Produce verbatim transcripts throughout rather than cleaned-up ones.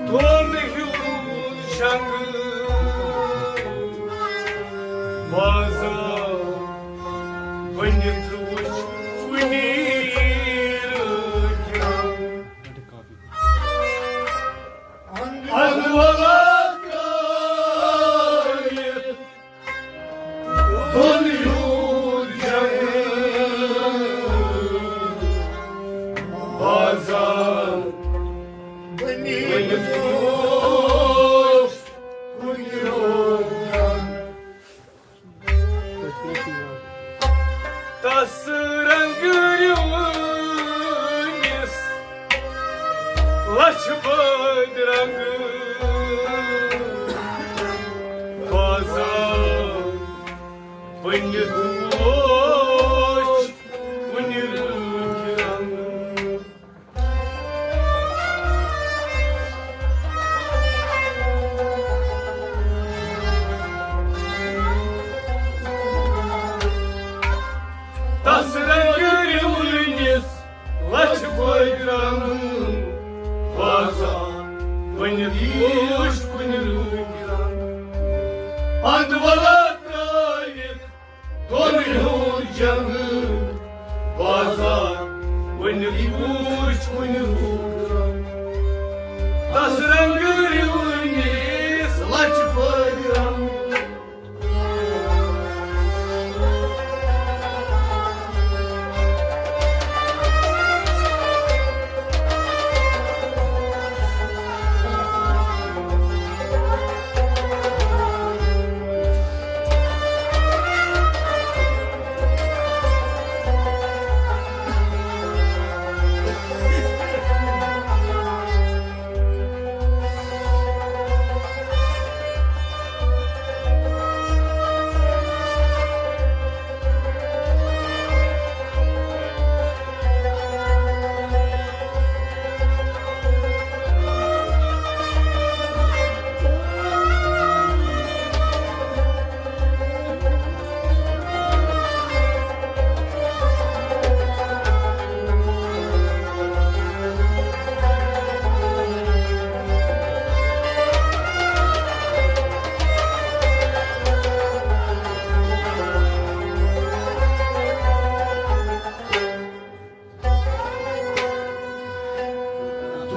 دۄن ہیوٚر شنٛگہٕ بازار بٔنِتھ وٕچھ کُنی رٲتۍ رنٛگ۔ اندولا ترٲوِتھ دۄن ہیوٚر شنٛگہٕ بازار بٔنِتھ وٕچھ کُنی رٲتۍ رنٛگ۔ تس رنگ رِوٲنِس لچھ بٔدۍ رنگ بازار بٔنِتھ وٕچھ کُنہِ رٕتۍ رنگ۔ تس رنگ رِوٲنِس لچھ بٔدۍ رنگ بازار بٔنِتھ وٕچھ کُنہِ رٕتۍ رنگ۔ اند ولا ترٲوِتھ دۄن ہیوٚر جنٛگہٕ بازار بٔنِتھ وٕچھ کُنہِ رٕتۍ رنگ۔ تس رنگ رِوٲنِس لچھ بٔدۍ رنگ۔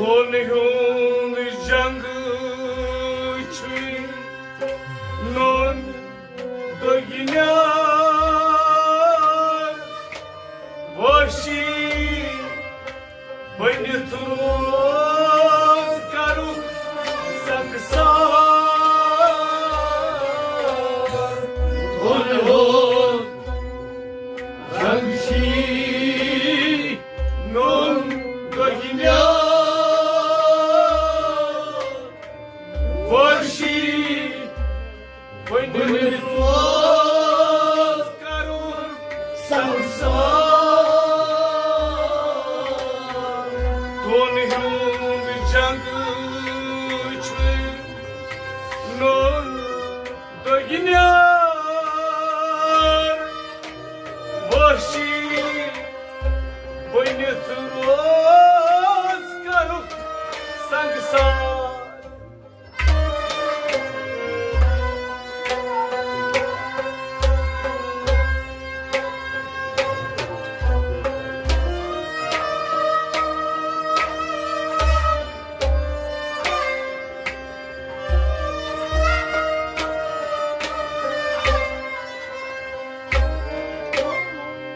دۄن ہُنٛد جنگ چھُے نوٚن دۄگنیار۔ وحشی بٔنِتھ روز کرُکھ سنگسار۔ دۄن ہُنٛد جنگ چھُے نوٚن دۄگنیار۔ وحشی بٔنِتھ روز کرُن سنگسار۔ دۄن ہُنٛد جنگ چھُے نوٚن دۄگنیار۔ وحشی بٔنِتھ روز کرُن سنگسار۔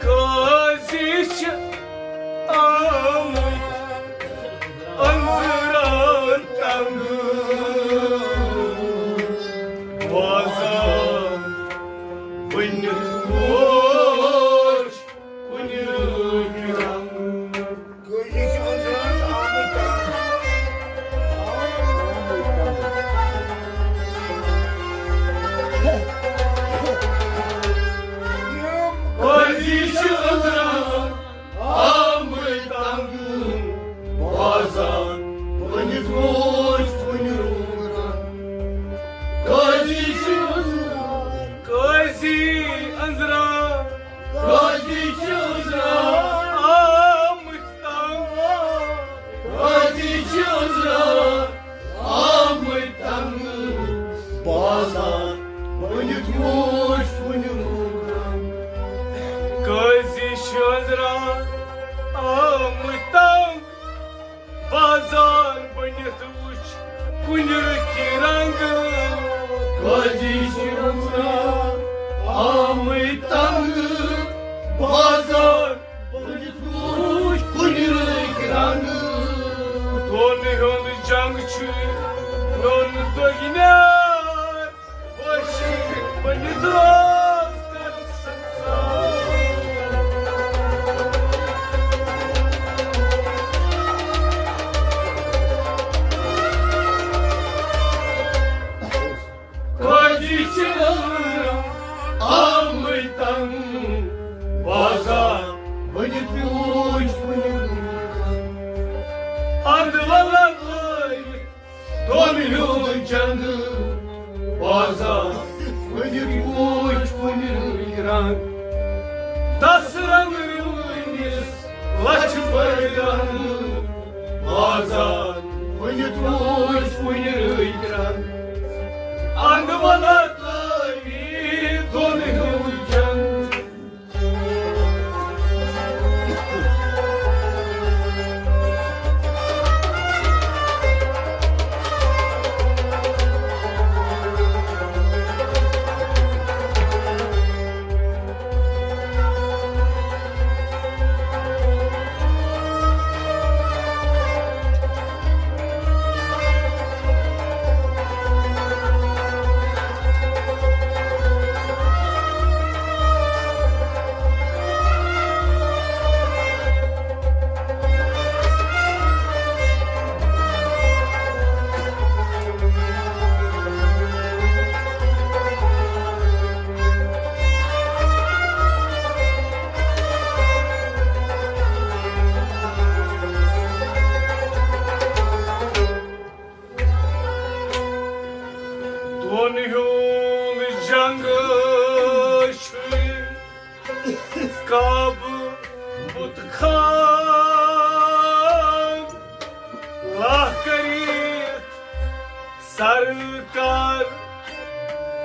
قاضی چھِ آمٕتۍ أنٛزرا تنگ بازار بٔنِتھ ووت کُنہِ رنگ۔ قاضی چھِ أنٛزرا آمٕتۍ تنگ۔ قاضی چھِ أنٛزرا آمٕتۍ تنگ بازار بٔنِتھ ووت کُنہِ رنگ۔ قاضی چھِ أنٛزرا، قاضی أنٛزرا، قاضی چھِ أنٛزرا آمٕتۍ تنگ۔ قاضی چھِ أنٛزرا کُنہِ رٕکھِ رنٛگہٕ۔ قٲضی چھِ وَنان آمٕتۍ تنٛگہٕ، بازار بٔنِتھ وُچھ کُنہِ رٕکھِ رنٛگہٕ۔ دۄن ہُنٛد جنٛگ چھُ نوٚن دۄگنیار، عٲشِق بٔنِتھ روز کر سنسار۔ قٲضی چھِ آمٕتۍ تنٛگ، بازار بٔنِتھ وُچھ کُنہِ۔ اَدٕ وَلہٕ لٲگِتھ دۄن ہُنٛد جنٛگ، بازار بٔنِتھ وُچھ کُنہِ رنٛگ۔ دَس رنٛگ رُوٲنِس لَچھِ بٔڑۍ رنٛگ، بازار بٔنِتھ وُچھ کُنہِ رٕتۍ رنٛگ۔ اَنٛد وَلَت لٲوِتھ دۄن ہُنٛد جنٛگ۔ دۄن ہُنٛد جنٛگ چھُ کعبہٕ بُت خان، لاہ کٔرِتھ سرکار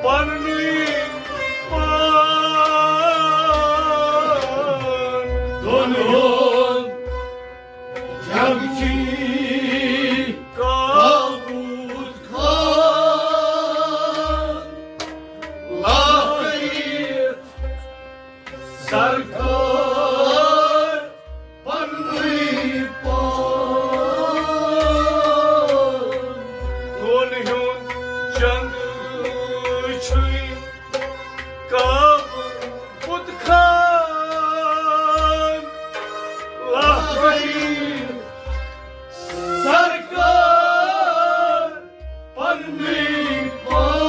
پننُے پان۔ دۄن ہُنٛد جنٛگ چھُ کعبہٕ بُت خان، لاہ کٔرِتھ سرکار پننُے پان۔ دۄن ہُنٛد جنٛگ چھُے کعبہٕ بُت خان، لاہ کٔرِتھ سرکار پننُے پان۔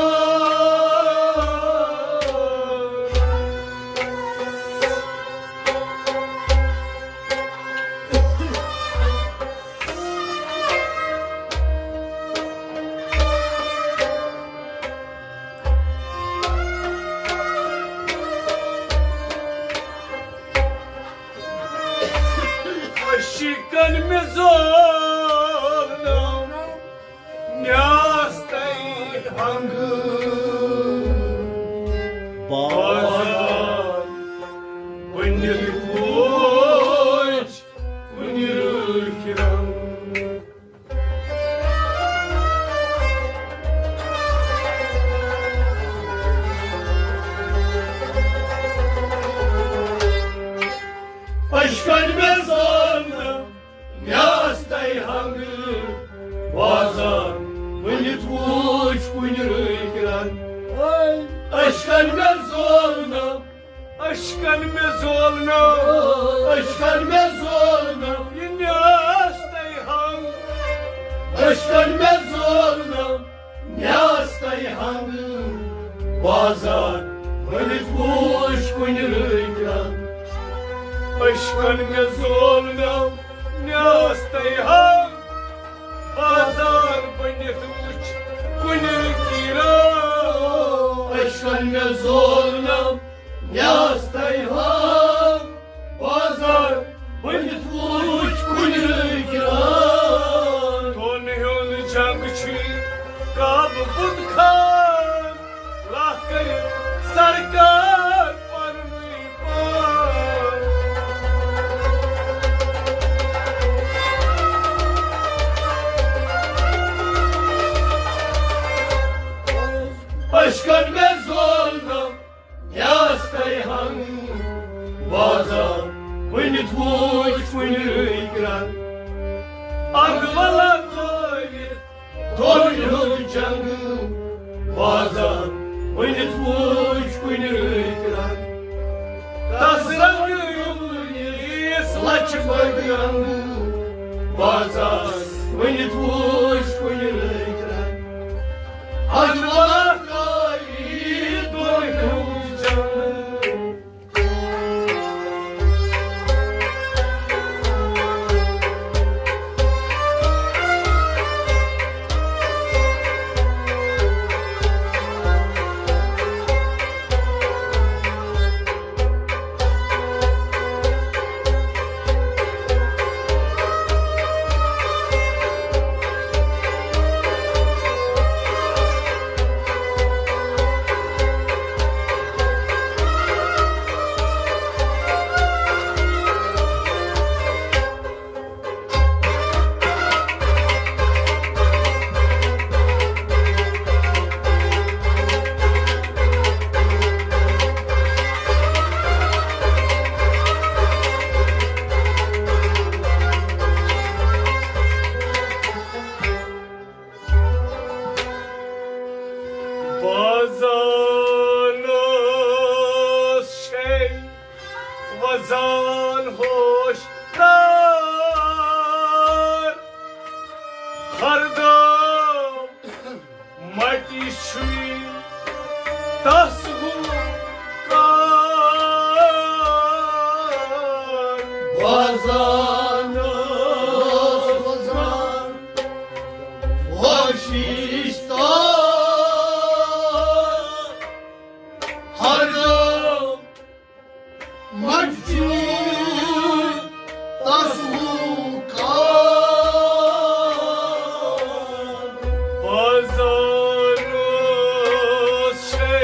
عشقن مےٚ زولنو نیاز تۄہہِ ہنگہٕ۔ بازار بٔنِتھ وُچھ کُنہِ رٕکھِ رنٛگ۔ عشقن مےٚ زولنو نیاز تۄہہِ ہنگہٕ، بازار بٔنِتھ وُچھ کُنہِ رٕکھِ رنٛگ۔ عشقن مےٚ زولنو، عشقن مےٚ زولنو، عشقن مےٚ زولنو، یہِ نیاز تۄہہِ ہنگ۔ عشقن مےٚ زولنو نیاز تۄہہِ ہنگہٕ، بازار بٔنِتھ وُچھ کُنہِ رٕکھِ رنٛگ۔ عشقن مےٚ زولنو نیاز تۄہہِ ہنگ، بازار بٔنِتھ وُچھ کُنہِ رٕکھِ رنٛگ۔ عشقن مےٚ زولنو نیاز تۄہہِ ہنگ، بازار بٔنِتھ وُچھ کُنہِ رٕکھِ رنٛگ۔ دۄن ہُنٛد جنٛگ چھُ کعبہٕ بُت خان، لاہ کٔرِتھ سرکار پننُے پان۔ رنگہٕ بازار ؤنِتھ وُچھ کُنہِ رٕتۍ رنگ۔ تس رنگہٕ یُس لچھِ بٔڑۍ رنگہٕ بازار ؤنِتھ وُچھ کُنہِ رٕتۍ رنگ۔ اجمل کاری دۄن ہیوٚو جنگ۔ بازانس شے وزان ہوش دار، ہر دم مٹی شوی تس ہُنٛد کار۔ بازانس وزان ہوشی تار، ہر دم مٹی تس ہُنٛد کار۔ بازانس شے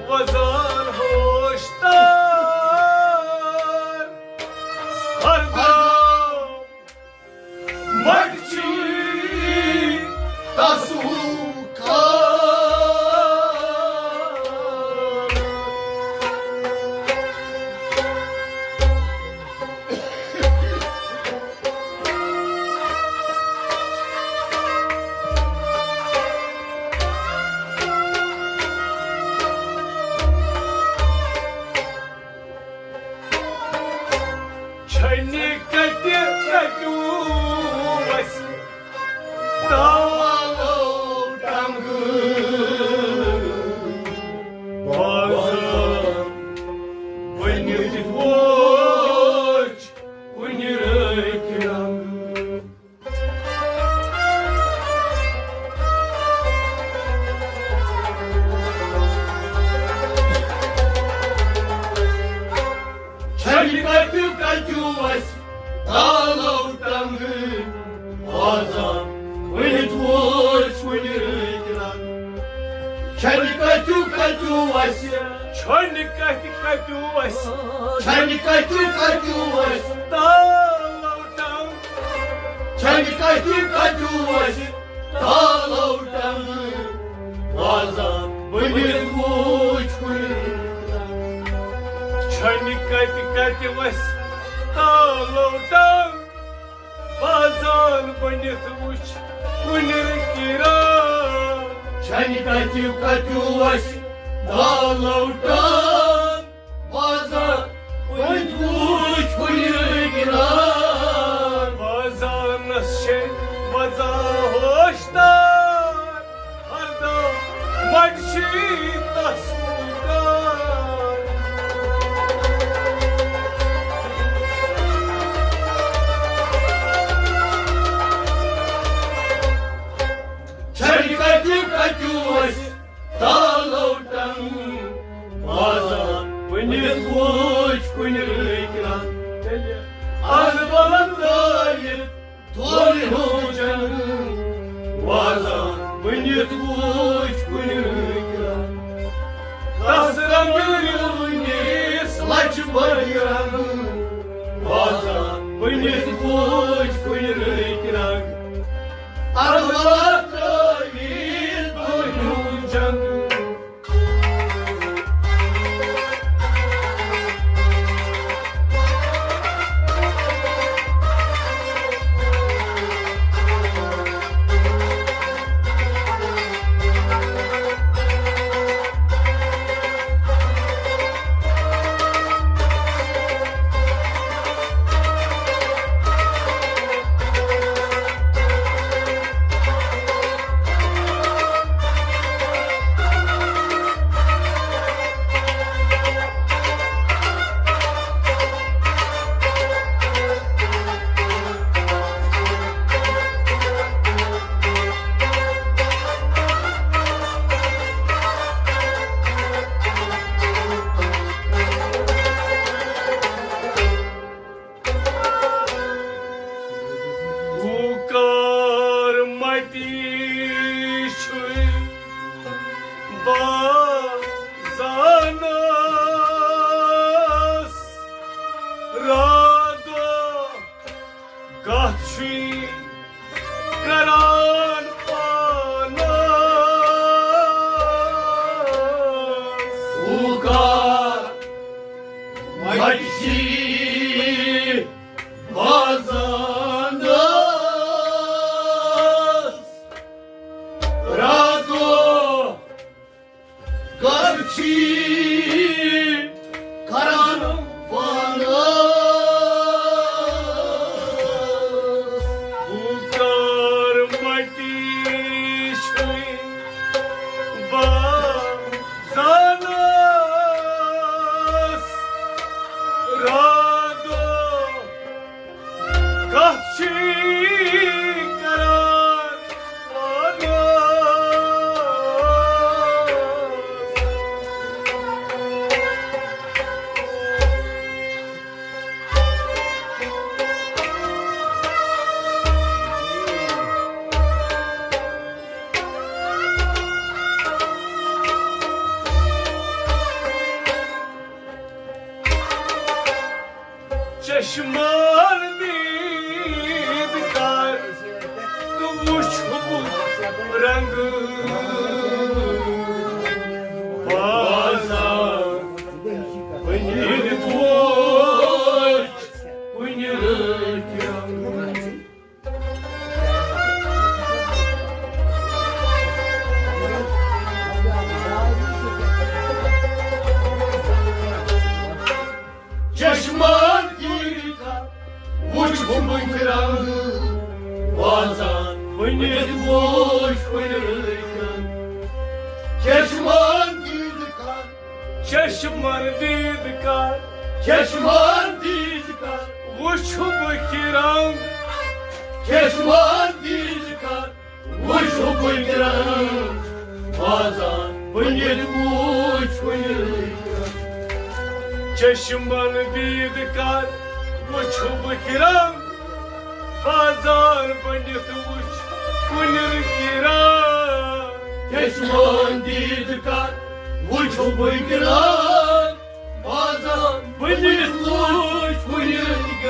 وزان ہوش دار، ہر دم مٹی تس ہُنٛد کار۔ چھنہِ کتہِ کتیو وسہِ تالو ٹنگہٕ۔ بازار ؤنِتھ وُچھ کُنہِ رٕتۍ رنگہٕ۔ چھنہِ کتیو کتیو وسہِ تالو ٹنگہٕ۔ بازار ؤنِتھ وُچھ کُنہِ رٕتۍ رنگ۔ چھنہِ کتیو کتیو وسہِ۔ چھنہِ کتہِ کتیو وسہِ۔ چھنہِ کتیو کتیو وسہِ۔ تالو ٹنگ۔ چھنہِ کتہِ کتیو وسہِ تالو ٹنگہٕ۔ بازار ؤنِتھ وُچھ کُنہِ۔ چھنہِ کتہِ کتہِ وسہِ تالو ٹنگ۔ بازار ؤنِتھ وُچھ کُنہِ رٕتۍ رنگ۔ چھنہِ کتہِ کتیو وسہِ تالو ٹنگ۔ بازار ؤنِتھ وُچھ کُنہِ رٕتۍ رنگ۔ بازانس شے وزان ہوش دار، ہر دم مٹی تس ہُنٛد کار۔ چھنہِ کتہِ کتیو وسہِ تالو ٹنگ۔ بازار ؤنِتھ وُچھ کُنہِ رٕتۍ رنگ۔ از بلند لٲیِتھ دۄن ہیوٚو جنگ۔ بازار ؤنِتھ وُچھ کُنہِ رٕتۍ رنگ۔ تس رنگہٕ یُس لچھِ بٔڑۍ رنگ۔ بازار ؤنِتھ وُچھ کُنہِ رٕتۍ رنگ۔ اربلہ ترٲوِتھ دۄن ہیوٚو جنگ۔ پازانس رادو کتھ چھُے کران پانس؟ ہُہ کر مجی بازانس رادو کر چھی کران پانس؟ بُکار مٹی چھُے بازانس رادو کتھ چھی کران پانس؟ چشمان دید کر تہٕ وُچھ بُتھ رنگ بازان، بٔنِتھ وُچھ کُنہِ رنگ۔ چشمان دید کر وُچھ بُتھ رنگ بازان، بٔنِتھ وُچھ کُنہِ رنگ۔ چشمان دید کر چشمان دید کر چشمان دید کر وُچھ بُتھ رنگ۔ چشمان دید کر وُچھ بُتھ رنگ بازان، بٔنِتھ وُچھ کُنہِ رنگ۔ چشمان دید کر وُچھ بُتھ رنگ بازان، بٔنِتھ وُچھ کُنہِ رنگ۔ چشمان دید کر وُچھ بُتھ رنگ بازان، بٔنِتھ وُچھ کُنہِ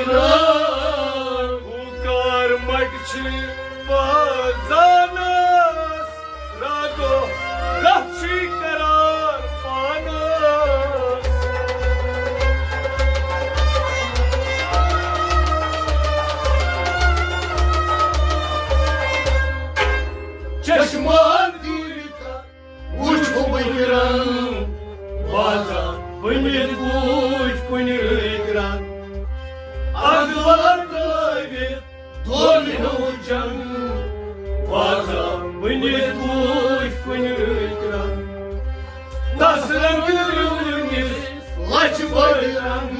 رنگ۔ بُکار مٹی چھُے بازانس رادو کتھ چھی کران پانس؟ چشمان دید کر وُچھ بُتھ رنگ بازان، بٔنِتھ وُچھ کُنہِ رنگ۔ اکھ لٹھ ترٲوِتھ دۄن ہیوٚو جنگ بازان، بٔنِتھ وُچھ کُنہِ رنگ۔ تس رنگ رُونِس لچھ بٔڑۍ رنگ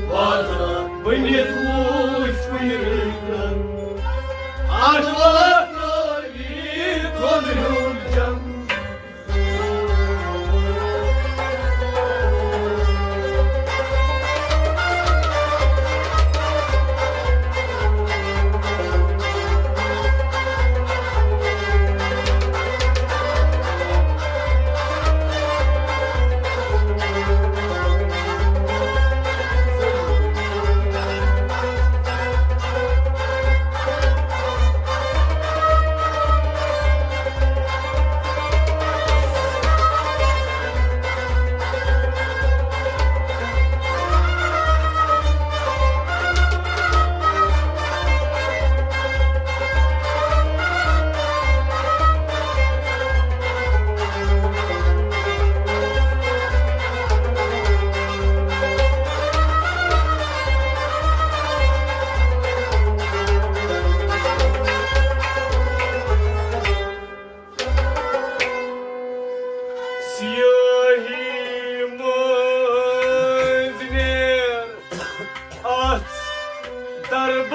بازان، بٔنِتھ وُچھ کُنہِ رنگ۔ اکھ لٹھ ترٲوِتھ دۄن ہیوٚو جنگ۔ سیاہی منٛز نیر اتھ دربار،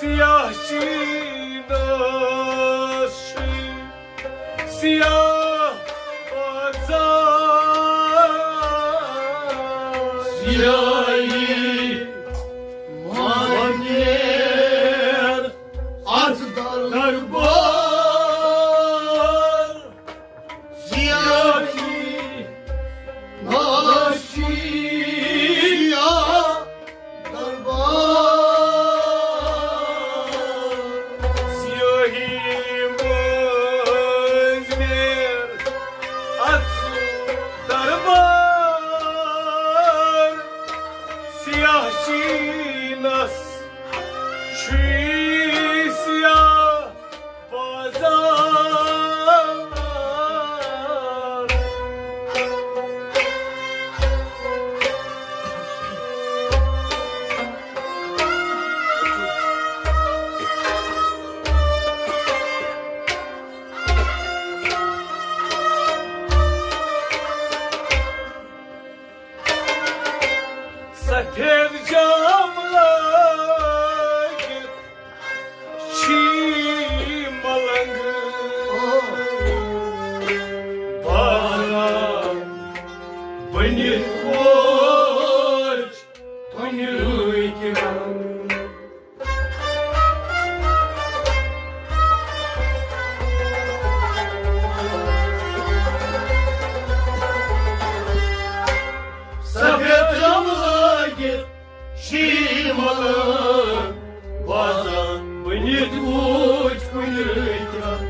سیاہ چیٖنس چھُے سیاہ بازار۔ سیاہی منٛز نیر اتھ دربار۔ ییٚتہِ وُچھ کُنہِ رٔتۍ رَنٛگ۔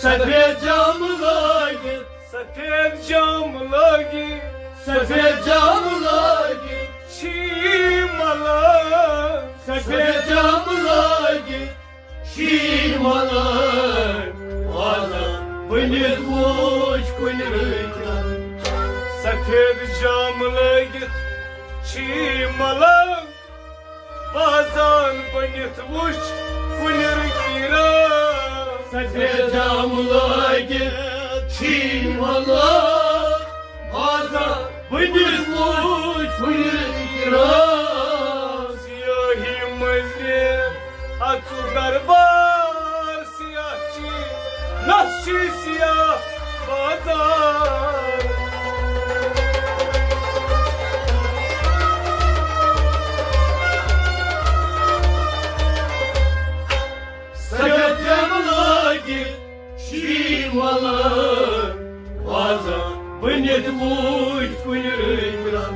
سفید جامہٕ لٲگِتھ۔ سفید جامہٕ لٲگِتھ۔ سفید جامہٕ لٲگِتھ۔ چھی ملان۔ سفید جامہٕ لٲگِتھ۔ چھی ملان۔ وازا بٔنِتھ وُچھ کُنہِ رٔتۍ رَنٛگ۔ سفید جامہٕ لٲگِتھ۔ چھی ملان۔ وازان بٔنِتھ وُچھ کُنہِ رٔتۍ رَنٛگ۔ سفید جامہٕ لٲگِتھ۔ چھی ملان۔ وازان بٔنِتھ وُچھ کُنہِ رٔتۍ رَنٛگ۔ سیاہی منٛز اَژُ دربار۔ سیاہ چھی، نس چھی سیاہ بازار۔ سفید جامہٕ لٲگِتھ۔ چھی ملان۔ وازا بٔنِتھ وُچھ کُنہِ رٔتۍ رَنٛگ۔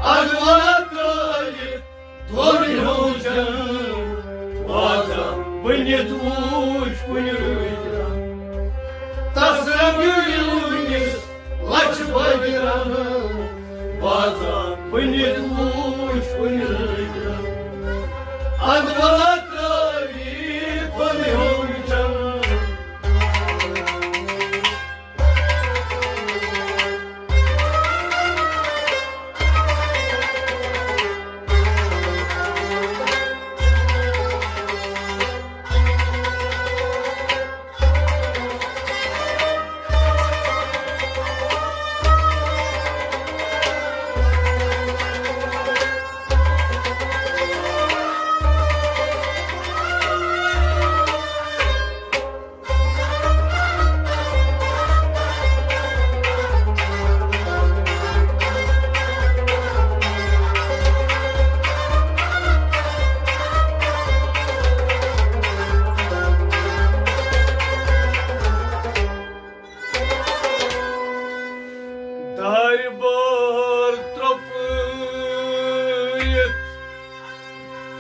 اَدٕ وَنا ترٛٲوِتھ دۄن ہیوٚو جنٛگ۔ وازا بٔنِتھ وُچھ کُنہِ رٔتۍ رَنٛگ۔ تَس رنٛگہٕ یوٗنِس لَچھِ بٔدِ رنٛگ۔ وازا بٔنِتھ وُچھ کُنہِ رٔتۍ رَنٛگ۔ اَدٕ وَنا ترٛٲوِتھ دۄن ہیوٚو جنٛگ۔ دارِ بار ترٛوپٲیِتھ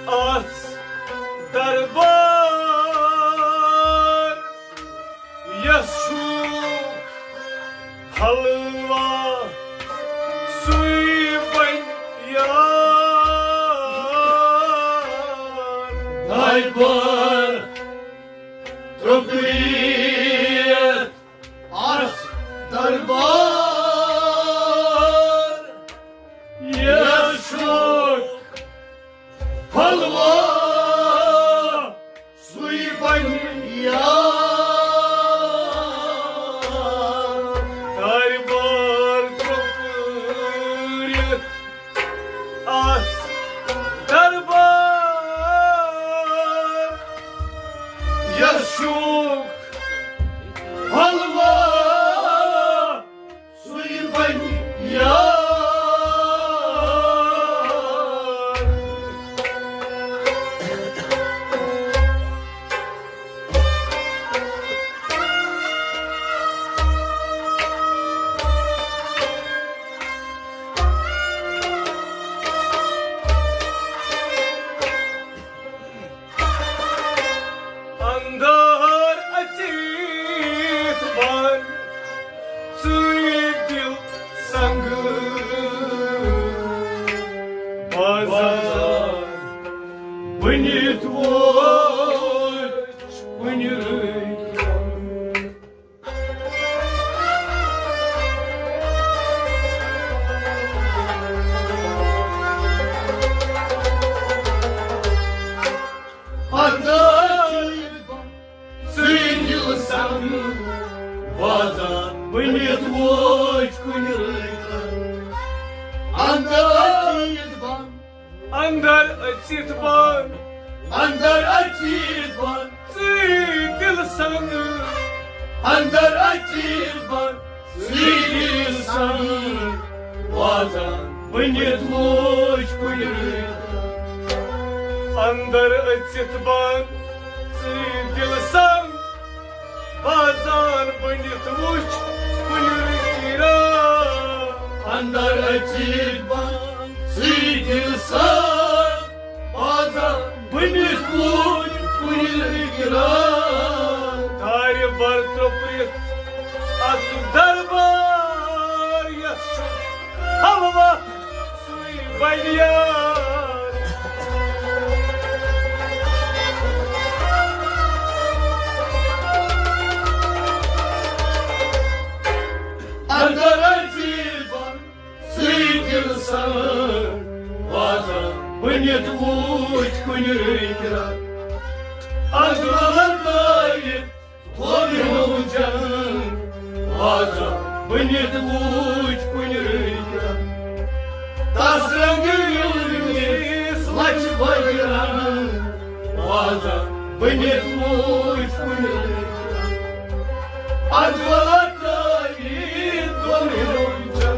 آس دربار، یَس چھُ حلوا سُے بنہِ یار۔ دارِ بار ترٛوپٲیِتھ آس دربار، یَس چھُ حلوا سُے بنہِ یار۔ دارِ بار ترٛوپٲیِتھ آس دربار، یَس چھُ حلوا سُے بنہِ یار۔ اندر اژِتھ بن ژٕے دِل سنگ بازار، بٔنِتھ ووت کُنہِ رٔتۍ۔ اندر ژٕے دِل سنگ بازار، بٔنِتھ ووت کُنہِ رٔتۍ۔ اندر اژِتھ بن۔ اندر اژِتھ بن۔ اندر اژِتھ بن۔ ژٕے دِل سنگ۔ اندر اژِتھ بن۔ ژٕے دِل سنگ۔ وازان بٔنِتھ ووت کُنہِ رٔتۍ۔ اندر اژِتھ بن۔ ژٕے دِل سنگ۔ وازان بٔنِتھ وُچھ کُنہِ رٔتۍ راتھ۔ اندر اژِتھ بن۔ ژٕے دِل سنگ۔ وازان بٔنِتھ وُچھ بلیار۔ اندر ژیٖر بۄن، ژٕے دِل سان وازا بٔنِتھ وُچھ کُنہِ رٔتۍ راتھ۔ اندر تٲوِتھ تھوٚد ہیوٚو جان وازا بٔنِتھ وُچھ کُنہِ رٔتۍ راتھ۔ تس رنگہٕ وِلرِس لچھِ بجہِ رنگ وازا بٔنِتھ وُچھ کُنہِ رٔتۍ راتھ۔ ادٕ ولا تٲوِتھ تھوٚد ہیوٚو جان۔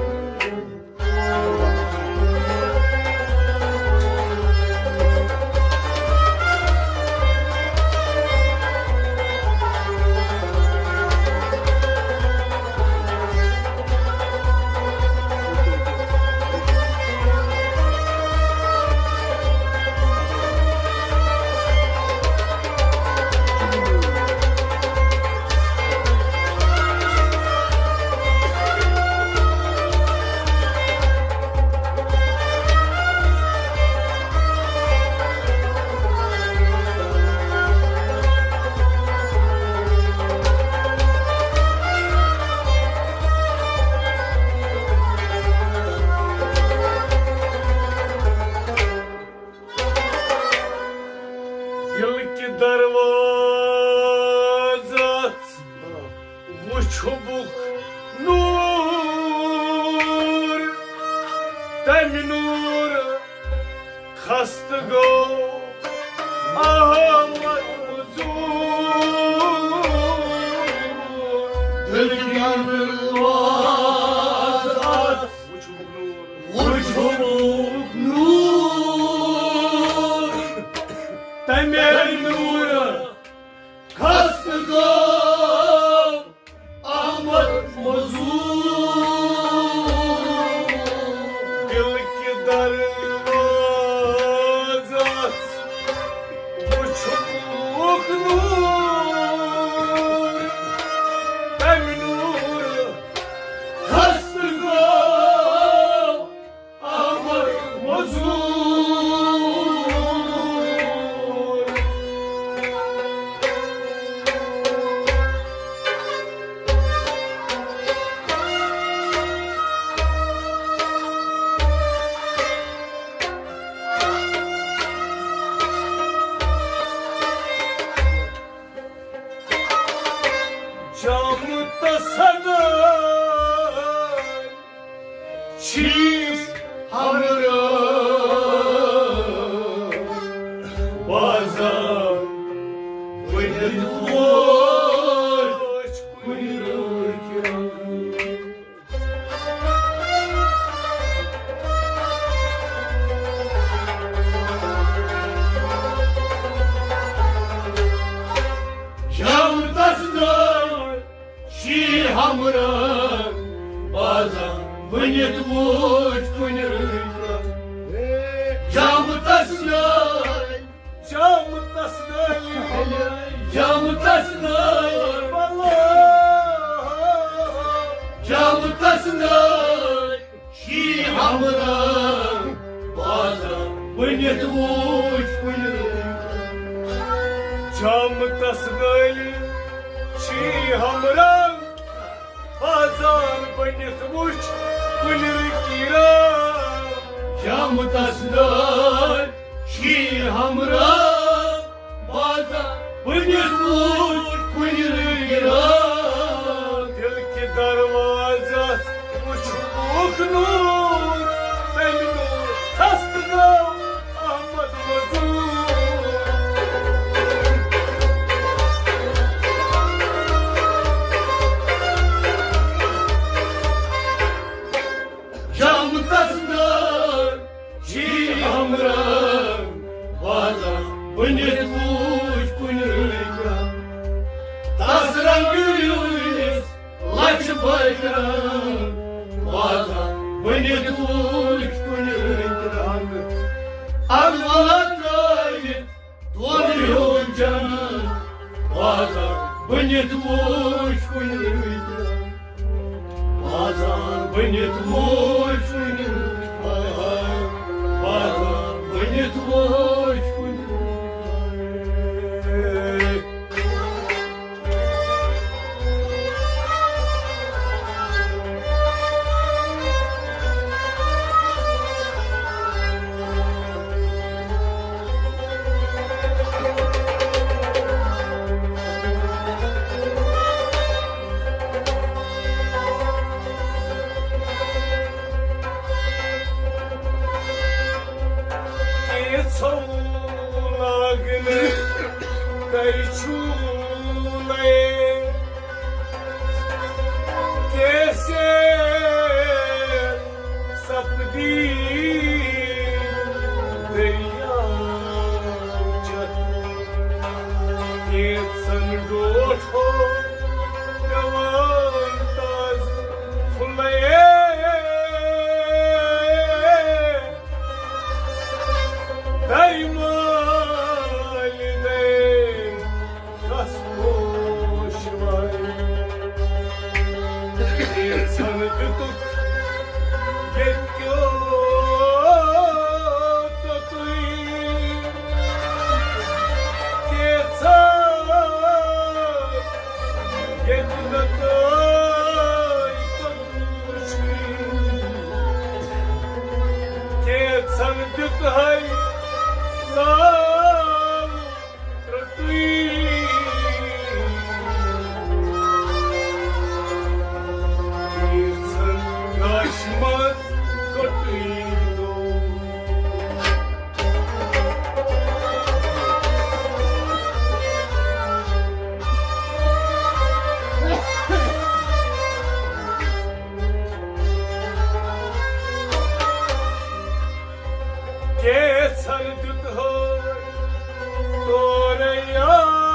دل کہِ دروازس وُچھُ بُکھ نوٗر، تمہِ نوٗر خستہٕ گوٚو احمد مزوٗر۔ دل کہِ دروازس وُچھُ بُکھ نوٗر، وُچھُ بُکھ نوٗر، تمے نوٗر خستہٕ گوٚو احمد مزوٗر۔ دل کہِ دروازس وُچھُ بُکھ نوٗر، تمہِ نوٗر خستہٕ گوٚو احمد مزوٗر۔ جام تسنن چیز ہمرا بازار ودت ووت کُنہِ رٲتۍ۔ جام تسنن شی ہمراہ بازا بٔنِتھ وُچھ کُنہِ رٔنٛگۍ۔ جام تسنٲے، جام تسنٲے، جام تسنٲے، جام تسنٲے۔ شی ہمراہ بازا بٔنِتھ وُچھ کُنہِ رٔنٛگۍ۔ جام تسنٲے، شی ہمراہ بازا بٔنِتھ وُچھ کُنہِ رٔنٛگۍ۔ جام تسنٲے، شی ہمراہ بازا بٔنِتھ وُچھ کُنہِ رٔنٛگۍ۔ دل کہِ دروازس وُچھ بُکھ نوٗر، تمہِ نوٗر خستہٕ گوٚو احمد مزوٗر۔ جام تسنٲے، شی ہمراہ بازا بٔنِتھ وُچھ کُنہِ رٔنٛگۍ۔ تس رنٛگہٕ وِلرِس لچھِ بجہِ رنٛگ بازا بٔنِتھ وُچھ کُنہِ رٔنٛگۍ۔ الولا ترٲوِتھ دۄن ہیوٚن جنت بازا بٔنِتھ وُچھ کُنہِ رٔنٛگۍ۔ بازا بٔنِتھ وُچھ کُنہِ رٔنٛگۍ۔ کر چھُ لے کیسے سپدی دٔریاو چتھ۔ کینٛژن ڈوٹھو پٮ۪وان تازٕ پھُلے۔ دَرِ مالہِ دَرِ کس پوش وارِ۔ کینٛژن دیُتُکھ ییٚتہِ کیو توٚتُے۔ کینٛژن ییٚتہِ نہٕ تۄہہِ توٚتُے۔ کینٛژن دیُت ہے لال رٔٹٕے۔ کینٛژن گاشہِ منٛز کوٚٹٕے دو۔ کینٛژن دیُت ہے تورے یالو،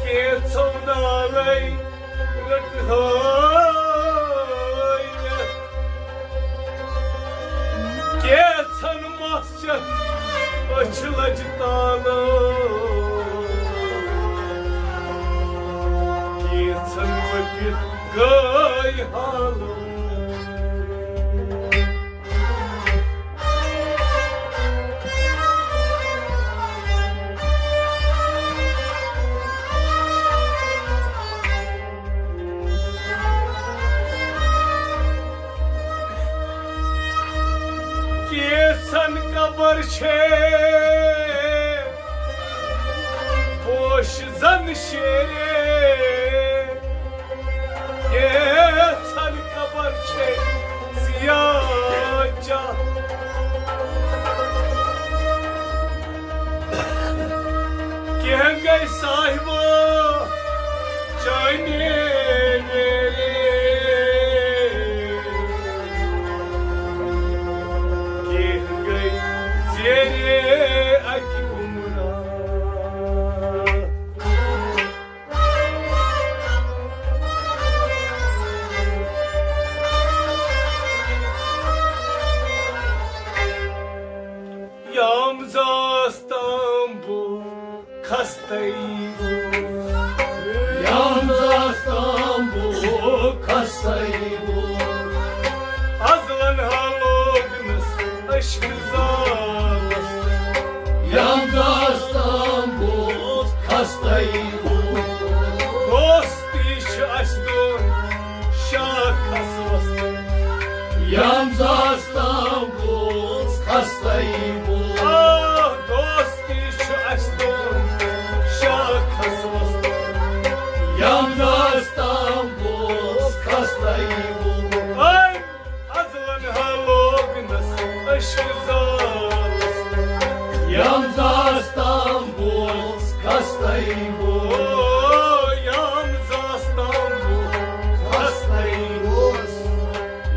کینٛژو نالے رٔٹ ہے یتھ۔ کینٛژن مس چتھ أچھ لجہِ تالو۔ کینٛژن ؤپِتھ گٔے حالو۔ کینٛژن قبر چھے پوش زن شیرے۔ کینٛژن قبر چھے سیاہ چاہ۔ کینٛہہ گٔے صاحبو چٲنی میرے۔ کینٛہہ گٔے زیرے اکہِ عمرہ۔ یام زاس تام بو خستَے بو۔ یام زاس تام بو خستَے بو۔ ازلن ہا لوگنس عشق زالس۔ یام زاس تام بو خستَے بو۔ دوستی چھِ اَسہِ دۄن شاخس وستَے۔ یام زاس تام بوز خستَے بوز۔ آ، دوستی چھِ اَسہِ دۄن شاخس وستَے۔ یام زاس تام بوز خستَے بوز۔ اے ازلن ہا لوگنس عشق زالس۔ یام زاس تام بوز خستَے بوز۔ او، یام زاس تام بوز خستَے بوز۔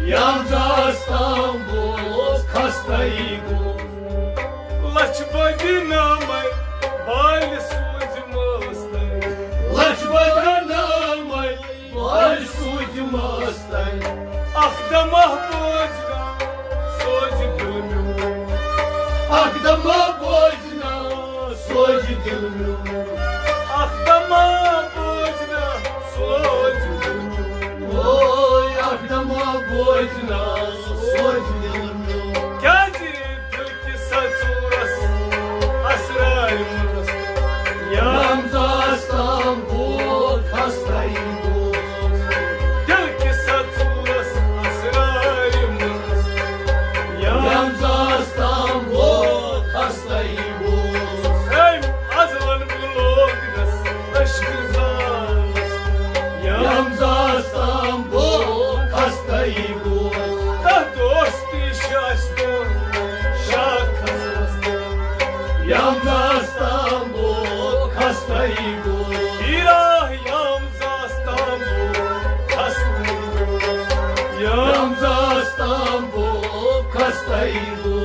یام زاس تام بوز خستَے بوز۔ لچھ بٔدِ نامے بالہِ سوٗزۍ مٲستَے۔ لچھ بٔدِ نامے بالہِ سوٗزۍ مٲستَے۔ اکھ دمہ بوزنا سوزِ دل میون۔ اکھ دمہ بوزنا سوزِ دل میون۔ اکھ دمہ بوزنا سوزِ دل میون۔ اوے اکھ دمہ بوزنا سوزِ دل میون۔ کیازِ دل کِس سا ژوٗرس اسرارِ منٛز۔ یام زاس تام بوز خستَے بوز۔ دل کِس سا ژوٗرس اسرارِ منٛز۔ یام زاس تام بوز خستَے بوز۔ أمۍ ازلن بہٕ لوگنس عشق زالس۔ یام زاس تام بوز خستَے بوز۔ تہٕ دوستی زاستان بو خستہٕ گو۔ پیرا یام زاستان بو خستہٕ گو۔ یام زاستان بو خستہٕ گو۔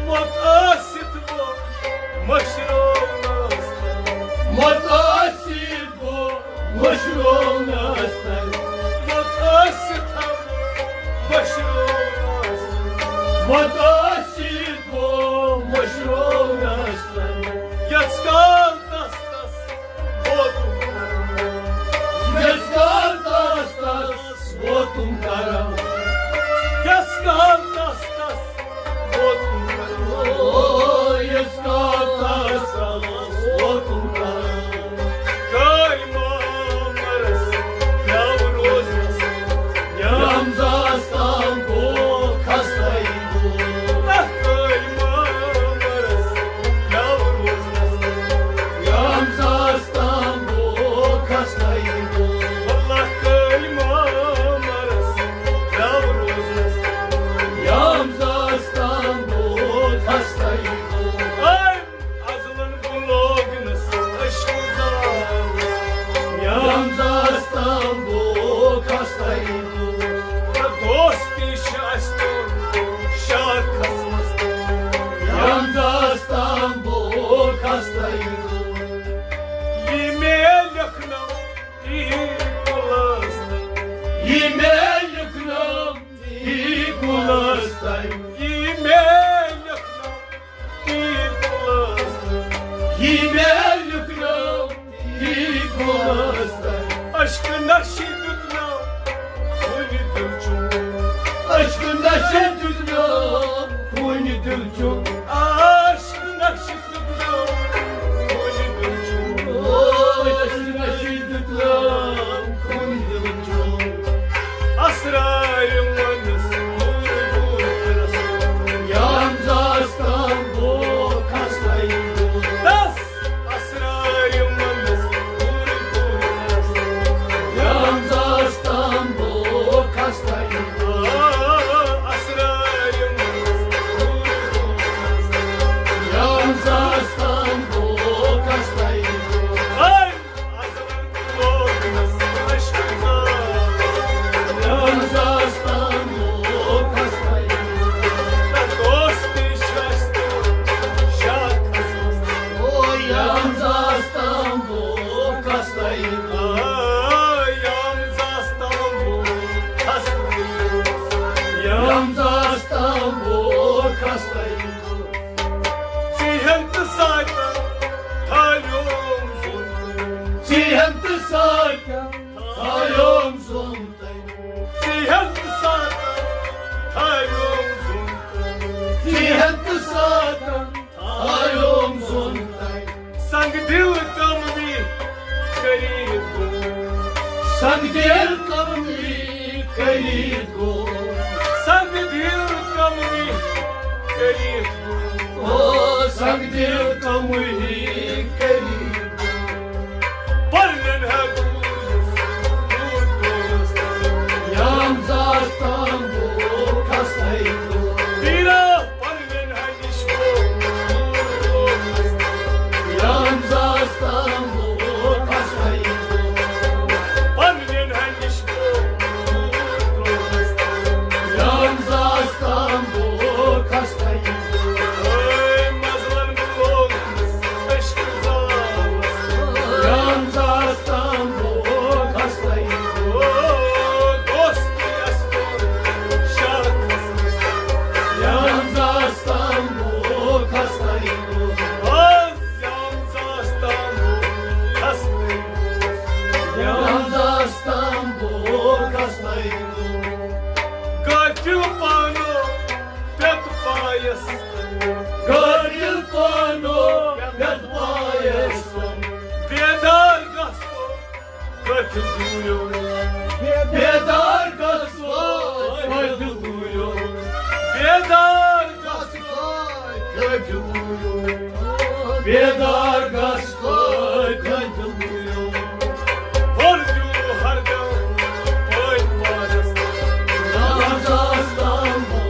متٲثر بو مشرو ناستان۔ متٲثر بو مشرو ناستان۔ متٲثر بو مشرو ناستان۔ متٲثر بو مشرو ناستان۔ یس کال تس تس بوتم کرم۔ یس کال تس تس بوتم کرم۔ یس کال تس تس بوتم کرم۔ او، یس کال تس تس بوتم کرم۔ کٲلۍ مامرس پیٛاو روزنس۔ یام زاستان بو خستہٕ گو۔ اکھ کٲلۍ مامرس پیٛاو روزنس۔ یام زاستان بو خستہٕ گو۔ واللہ کٲلۍ مامرس پیٛاو روزنس۔ یام زاستان بو خستہٕ گو۔ اے ازلن بہٕ لوگنس عشقہٕ زالس۔ یام زاستان بو خستہٕ گو۔ دوستی چھِ اَسہِ تہٕ شاخس منٛز۔ یام زاستان بو خستہٕ گو۔ یہِ مےٚ لیکھنو تی پُلس۔ یہِ مےٚ لیکھنو تی پُلس۔ یہِ مےٚ لیکھنو تی پُلس۔ یہِ مےٚ لیکھنو تی پُلس۔ عشقہٕ نشہِ دیُت مےٚ کُنہِ دِل چوب۔ عشقہٕ نشہِ دیُت مےٚ کُنہِ دِل چوب۔ عشقہٕ نشہِ دیُت مےٚ کُنہِ دِل چوب۔ عشقہٕ نشہِ دیُت مےٚ کُنہِ دِل چوب۔ اسرارِ منس نور نور کرس۔ یام زاستان بو خستہٕ گو۔ دس اسرارِ منس نور نور کرس۔ یام زاستان بو خستہٕ گو۔ اسرارِ منس نور نور کرس۔ یام زاستان بو خستہٕ گو۔ اے ازلن لوگنس عشقہٕ زالس۔ یام زاستان بو خستہٕ گو۔ دوستی چھِ اَسہِ تہٕ شاخس منٛز۔ او یام زاستان بو خستہٕ گو۔ آ، یام زاستان بو خستہٕ گو۔ یام زاستان بو خستہٕ گو۔ ژیہن تہٕ ساتن تھاویوم زُن۔ ژیہن تہٕ ساتن تھاویوم زُن۔ ژیہن تہٕ ساتن تھاویوم زُن۔ ژیہن تہٕ ساتن تھاویوم زُن۔ سنگ دل کم بھی قریب گو۔ سنگ دل کم بھی قریب گو۔ سنگ دل کم بھی قریب گو۔ او سنگ دل کم بھی قریب گو۔ پرنن ہے دوٗر، دوٗر دوست۔ یام زاستان بو خستہٕ گو۔ پیرا پرنن ہے یام زاستان بو خستہٕ گو۔ پننٮ۪ن ہنِش گو۔ یام زاستان بو خستہٕ گو۔ اے مزلن بو عشق زالس۔ یام زاستان بو خستہٕ گو۔ دوستی اَسہِ کوٚر شرطس۔ یام زاستان بو خستہٕ گو۔ یام زاستان بو خستہٕ گو۔ یام زاستان بو خستہٕ گو۔ قاتل پانو پٮ۪تھ پایس۔ قاتل پانو پٮ۪تھ پایس۔ بیدار گژھو قاتل دوٗریو۔ بیدار گژھو قاتل دوٗریو۔ بیدار گژھو قاتل دوٗریو۔ بیدار گژھو قاتل دوٗریو۔ وردیو ہر دم پٲنۍ پانس۔ یام زاستان بو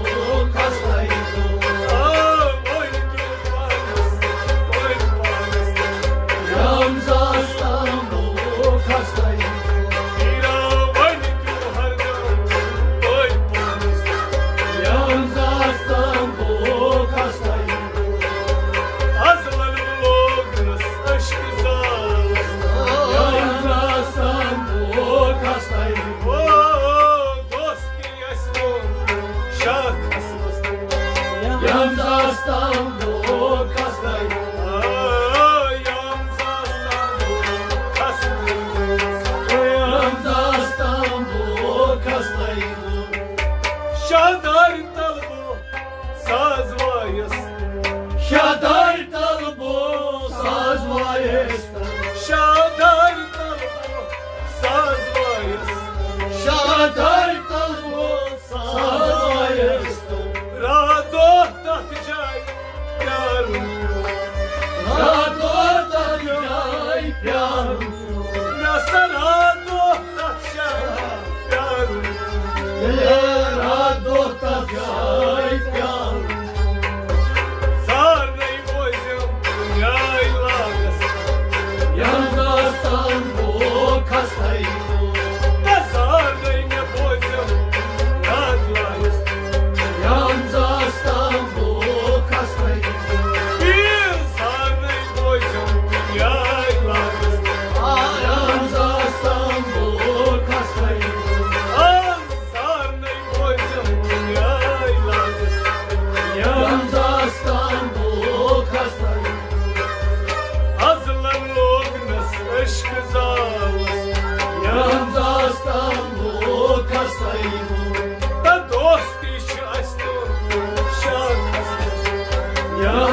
خستہٕ گو۔ آ، وردیو پانس۔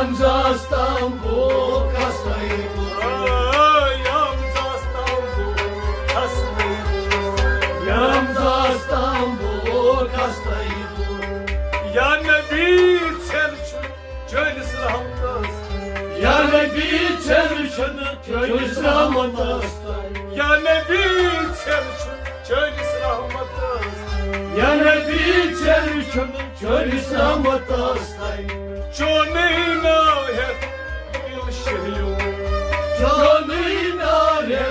Yalnız İstanbul kastayım. Yalnız İstanbul kastayım. Yalnız İstanbul kastayım. Ya Nebi, çelçin, çölüs rahmet. Ya Nebi, çelçin, çölüs rahmet. Ya Nebi, çelçin, çölüs rahmet. Ya Nebi, çelçin, çölüs rahmet. Çonina he dilşeyo. Çonina he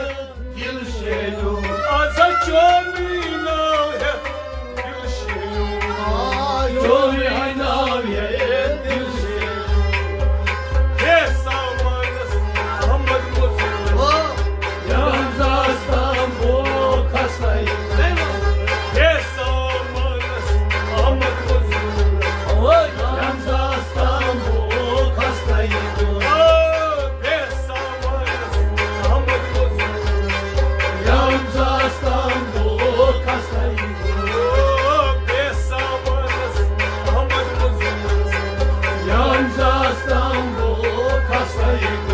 dilşeyo. Aza çonina he dilşeyo. Çonina he dilşeyo. He samanız Ahmet Muzur. Yalnız İstanbul kastayım. He samanız Ahmet Muzur. Yalnız İstanbul kastayım. He samanız Ahmet Muzur. Yalnız İstanbul kastayım. He samanız Ahmet Muzur. Yalnız İstanbul kastayım.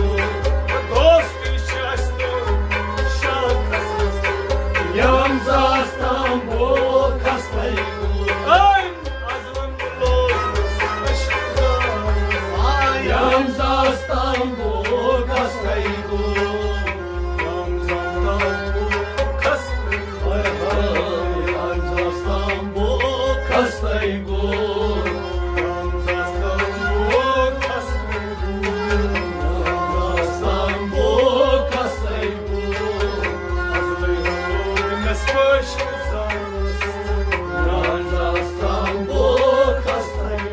Dost Yalnız İstanbul kastayım. Ay, azlım bulur aşkıza. Ay, yalnız İstanbul kastayım. Yalnız İstanbul kastayım. Ay, ay, yalnız İstanbul kastayım. Yalnız İstanbul kastayım. Yalnız İstanbul kastayım.